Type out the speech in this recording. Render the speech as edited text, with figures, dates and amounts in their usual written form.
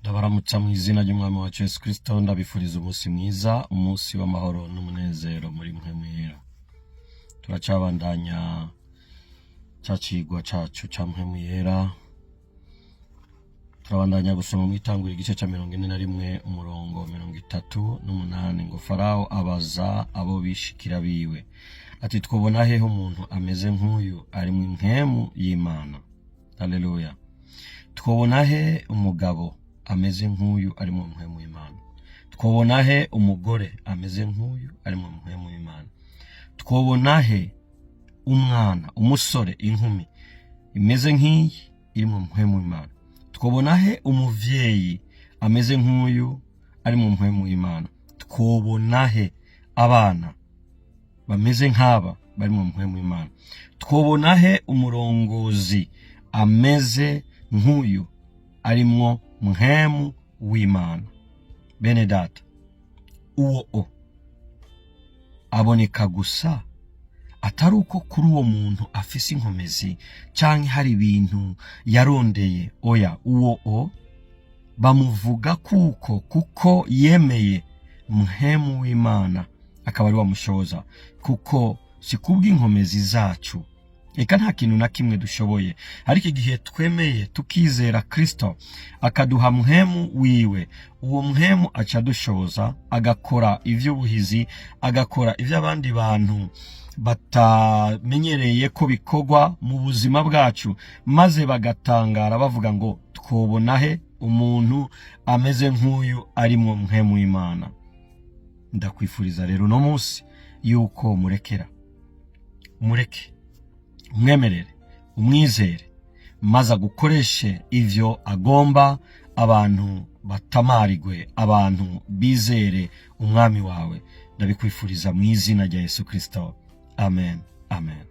Ndabaramutsa mu izina ry'Umwami wacu Yesu Kristo. Ndabifuriza umunsi mwiza, umunsi w'amahoro n'umunezero muri mwe mwera. Turacabandanya ca cigwa cacu ca Mpwemu Yera. Turabandanya gusoma mu Itanguriro, igice ca 41, umurongo 38, ngo: "Farawo abaza abo bishikira biwe ati: 'Twobona hehe umuntu ameze nk'uyu ari mu mpwemu y'Imana?'" Haleluya! Twobona he umugabo ameze nk'uyu ari mu mpwemu y'Imana? Twobona he umugore ameze nk'uyu ari mu mpwemu y'Imana? Twobona he umwana, umusore, inkumi imeze nk'iyi iri mu mpwemu y'Imana? Twobona he umuvyeyi ameze nk'uyu ari mu mpwemu y'Imana? Twobona he abana bameze nk'aba bari mu mpwemu y'Imana? Twobona he umurongozi ameze nk'uyu arimwo mpwemu w'Imana? Bene data, uwo o aboneka gusa atari uko kuri uwo muntu afise inkomezi canke hari ibintu yarondeye. Oya, uwo o bamuvuga kuko yemeye mpwemu w'Imana akaba ari wamushoza, kuko si kubw'inkomezi zacu, eka nta kintu na kimwe dushoboye. Ariko igihe twemeye tukizera Kristo akaduha mpwemu wiwe, uwo mpwemu aca adushoboza, agakora ivy'ubuhizi, agakora ivy'abandi bantu batamenyereye ko bikorwa mu buzima bwacu, maze bagatangara bavuga ngo: "Twobona he umuntu ameze nk'uyu ari mu mpwemu w'Imana?" Ndakwifuriza rero uno munsi yuko murekera, mureke, umwemerere, umwizere, maze agukoreshe ivyo agomba, abantu batamarigwe, abantu bizere Umwami wawe. Ndabikwifuriza mu izina rya Yesu Kristo. Amen, amen.